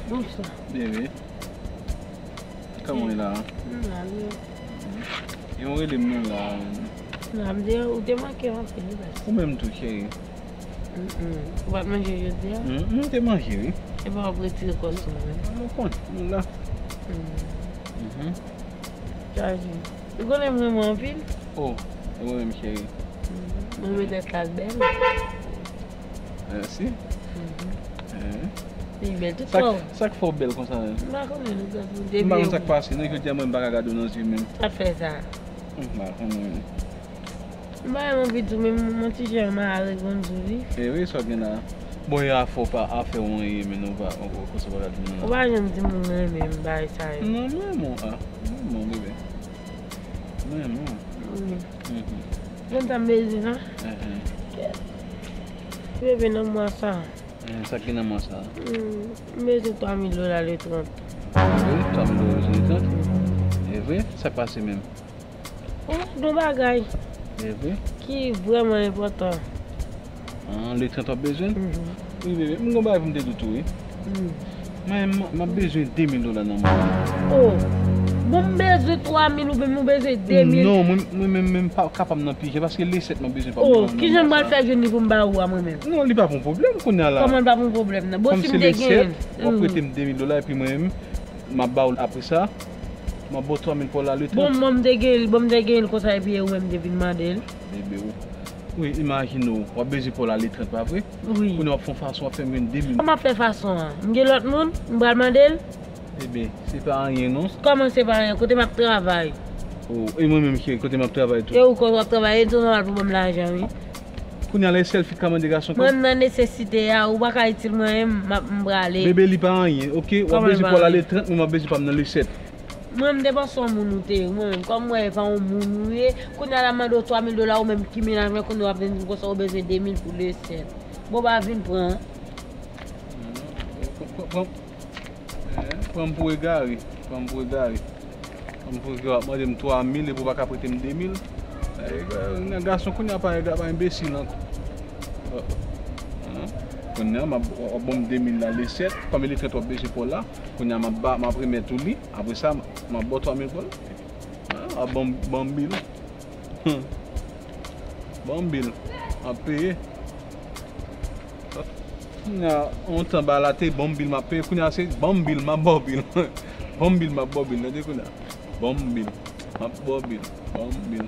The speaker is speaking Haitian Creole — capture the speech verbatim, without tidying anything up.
Bonswa. Bebe. Kòman w ye la? M la, wi. E w rele m non la. La, m te, ou te manke m anpil, wi, baz. Ou menm tou, cheri. Mm, mm. Ou pa t manje jodi a? Mm, mm, m te manje, wi. E pa w ap retire kò sou mwen? Mwen konn, nou la. Mm. Mhm. Chaje. Ou konnen m renmen w anpil? Oh, e mwen menm, cheri. Mm. Mwen mete sa l bèl. Mèsi. Mhm. Eh. Li bèl tout fò. Sa k fè w bèl konsa menm? M pa konnen, nou gad pou depi. M pa konn sa k pase, non, jodi a mwen m pa ka gade w nan zye menm. Sa fè sa? M pa konnen. M pa menm anvi di w, men m on ti jan mare konn sou li. E wi, sa w gen la. Bon, e afè w pa, afè w anyen, men nou pa, konsa w pa ka di m non. Ou pa janm di moun renmen m, bagay sa yo. Non, m renmen w, ah. M renmen w, bebe. M renmen w. Wi. Mhm. Konn sa m bezwen la? Mhm. Bebe, nan mwa sa. Eh, sa k gen nan mwa sa? Hmm, m bezwen twa mil dola le trant. Wi, twa mil dola le trant? E vre? Sa k pase menm? Ou pa di yon bagay. E vre? Ki vrèman enpòtan. Ah, le trant w ap bezwen? Mhm. Wi, bebe, m gon bagay pou m te di w tou, wi. Hmm. Mwen, m, m ap bezwen de mil dola nan mwa. Oh! Bon, m bezwen twa mil oubyen m bezwen de mil? Non, mwen, mwen menm, menm pa kapab nan pije, paske le sèt m ap bezwen pa mwen. Oh, kijan m pral fè jwenn li pou m ba ou a mwen menm? Non, li pa pou yon pwoblèm kounye a la. Kòman l pa pou yon pwoblèm nan? Bon, si m te genyen l. Kòm se le sèt, w ap prete m de mil dola, epi mwen menm, m ap ba w l apre sa. M ap ba w twa mil pou w la le trant. Bon, bon, m te genyen l, bon, m te genyen l konsa, epi e ou menm m te vin mande l. Bebe, wi. Wi, imajine w, w ap bezwen pou w la le trant, pa vre? Wi. Kounye a w ap fè yon fason, w ap fè m jwenn de mil. Kòman m ap fè fason an? M gen lòt moun? M pral mande l? Ebyen, se pa anyen, non. Kòman se pa anyen? Kote m ap travay? Oh, e mwen menm, cheri, kote m ap travay tou? E ou kote w ap travay, e tou nòmal pou ban m lajan, wi. Kounye a la, e sèl fi k ka mande gason kòb? Mwen nan nesesite a, ou pa ka itil mwen, m ap, m prale. Bebe, li pa anyen, oke? W ap bezwen pou w la le trant, mwen m ap bezwen pa m nan le sèt. Mwen, m te panse yon moun ou te ye, mwen menm. Kòm mwen, e pa yon moun ou ye, kounye a la, m mande w twa mil dola, ou menm ki menaj mwen, kounye a w ap vin di m konsa, ou bezwen de mil pou le sèt. Bon, pa vin pran. Pran, pran, pran, pran m pou egare. Pran m pou egare. Pran m pou egare, w ap mande m twa mil epi w pa ka prete m de mil. Eh, gason kounye a pa, pa enbesil ankò. Kounye a, m ap, w ap ban m de mil la le sèt, kòm e le trant w ap bezwen pou w la. Kounye a, m ap ba, m ap remèt ou li. Apre sa, m ap ba w twa mil pou l. Ah, ban m, ban m bil. Ban m bil. M ap peye. Kounye a, yon tan ba la te ban m bil, m ap peye. Kounye a, se ban m bil, m ap ba w bil. Ban m bil, m ap ba w bil. Tande kounye a. Ban m bil. M ap ba w bil. Ban m bil.